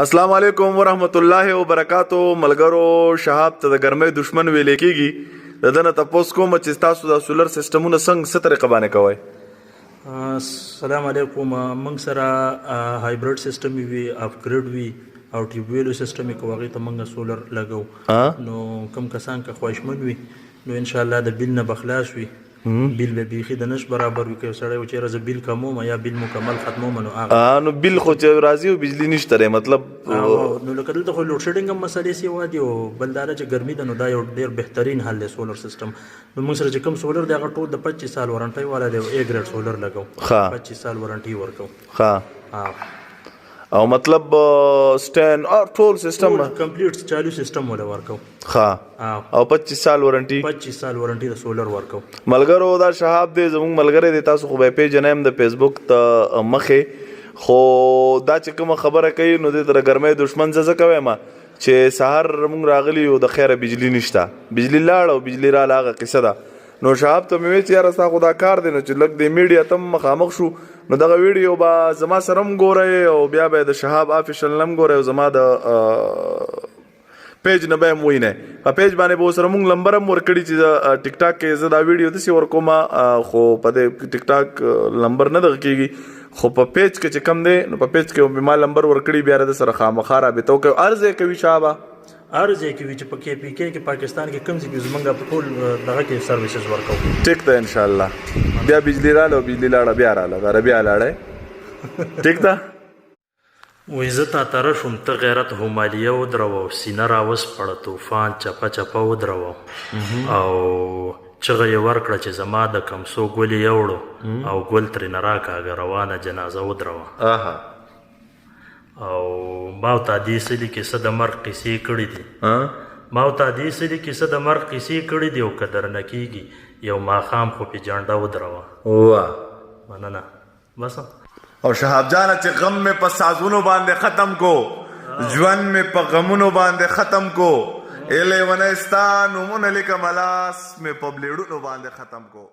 السلام علیکم ورحمت الله وبرکاتو ملګرو، شهاب ته د ګرمۍ دشمن ویل کیږي. د دنه تپوس کوم چې تاسو د سولر سیستمونه څنګه، څه طریقه باندې کوئ؟ السلام علیکم. موږ سره hybrid system وي، off grid وي او tube well system کوي. هغې ته موږ سولر لګو. نو کم کسان که خواهشمند وي، نو ان شاء الله د بل نه به خلاص وي، بل به بیخي د نش برابر وي. که یو سړی و چېرې زه بل کموم یا بل مکمل ختموم، نو هغه نو بل خو چې راځي او بجلی نشته دی، مطلب. نو لکه دلته خو load shedding هم مسلې سیوا دي او بل دا چې ګرمي ده، نو دا یو ډیر بهترین حل دی سولر سیستم. نو موږ سره چې کوم سولر دی، هغه ټول د 25 سال warranty والا دی او A grade solar لګو. 25 سال warranty ورکو. او مطلب stand او ټول سیستم؟ کمپلیټ چالو سیستم ولا ورکو. او 25 سال warranty؟ 25 سال warranty د سولر ورکو. ملګرو، دا شهاب دی، زموږ ملګری دی. تاسو خو به پیژنئ هم د فیسبوک ته مخې، خو دا چې کومه خبره کوي، نو د تر ګرمۍ دشمن زه ځکه وایم چې سهار موږ راغلی یو، د خیره بجلی نشته، بجلی لاړه او بجلی را لاغه قصه ده. نو شهاب ته مې وی چې یاره، ستا خو دا کار دی، نو چې لږ د میډیا ته مخامخ شو، نو دغه ویډیو به زما سره هم ګورئ او بیا به د شهاب official هم ګورئ او زما د پیج نه به هم وینئ. په پیج باندې به سره مونږ لمبر هم ورکړي چې ټیک ټاک کې زه دا ویډیو داسې ورکوم، خو په دې ټیک ټاک لمبر نه دغه کېږي، خو په پیج کې چې کم دی، نو په پیج کې به ما لمبر ورکړي، بیا د سره خامخا رابطه وکړي. ارزه کوي شابه؟ هر ځای کې وي، چې په کې پی کې کې، پاکستان کې کوم ځای کې، زمونږ په ټول دغه کې services ورکو. ټیک ده، ان شاء الله. بیا بجلی رااله او بجلی لاړه، بیا رااله، دا بیا لاړه، ټیک ده. وې زه تا تره شوم، ته غیرت همالیه ودروه، سینه راوسپړه، طوفان چپه چپه ودروه، او چغه یې ورکړه چې زما د کمسو ګل یې یوړو او ګل ترېنه راکاږه، روانه جنازه ودروه. او ما او تا دې سلي کې څه د مرګ قصې کړې دي، ما او تا دې سلي کې څه د مرګ قصې کړې دي، او که درنه کېږي یو ماښام خو پې جنډه ودروه. واه. مننه، بس. او شهاب جان، چې غم مې په سازونو باندې ختم کو، ژوند مې په غمونو باندې ختم کو، الی ونستان نومونه لیکم، لاس مې په بلیډونو باندې ختم کو.